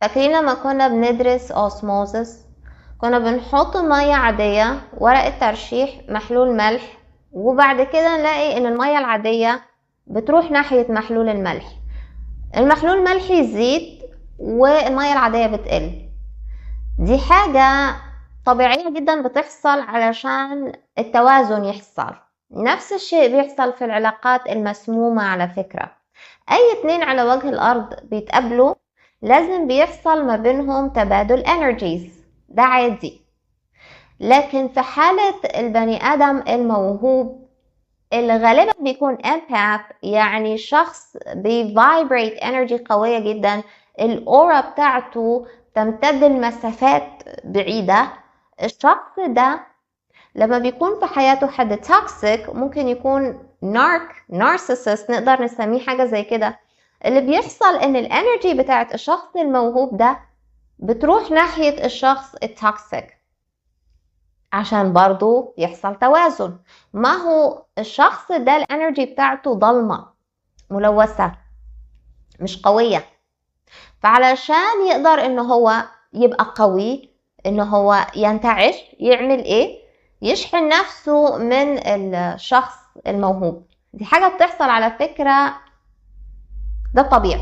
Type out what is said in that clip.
فاكرين لما كنا بندرس osmosis كنا بنحط مية عادية، ورقة ترشيح، محلول ملح، وبعد كده نلاقي ان المية العادية بتروح ناحية محلول الملح، المحلول الملح يزيد والمية العادية بتقل. دي حاجة طبيعية جدا بتحصل علشان التوازن يحصل. نفس الشيء بيحصل في العلاقات المسمومة على فكرة. أي اتنين على وجه الأرض بيتقابلوا لازم بيحصل ما بينهم تبادل energies، ده عادي. لكن في حالة البني آدم الموهوب اللي غالبا بيكون empath، يعني شخص بي vibrate energy قوية جدا، ال aura بتاعته تمتد لمسافات بعيدة، الشخص ده لما بيكون في حياته حد toxic، ممكن يكون narcissist، نقدر نسميه حاجة زي كده. اللي بيحصل ان ال energy بتاعت الشخص الموهوب ده بتروح ناحية الشخص ال toxic عشان برضو يحصل توازن. ما هو الشخص ده ال energy بتاعته ضلمة ملوثة مش قوية، فعلشان يقدر ان هو يبقى قوي، ان هو ينتعش، يعمل ايه؟ يشحن نفسه من الشخص الموهوب. دي حاجة بتحصل على فكرة، ده طبيعي.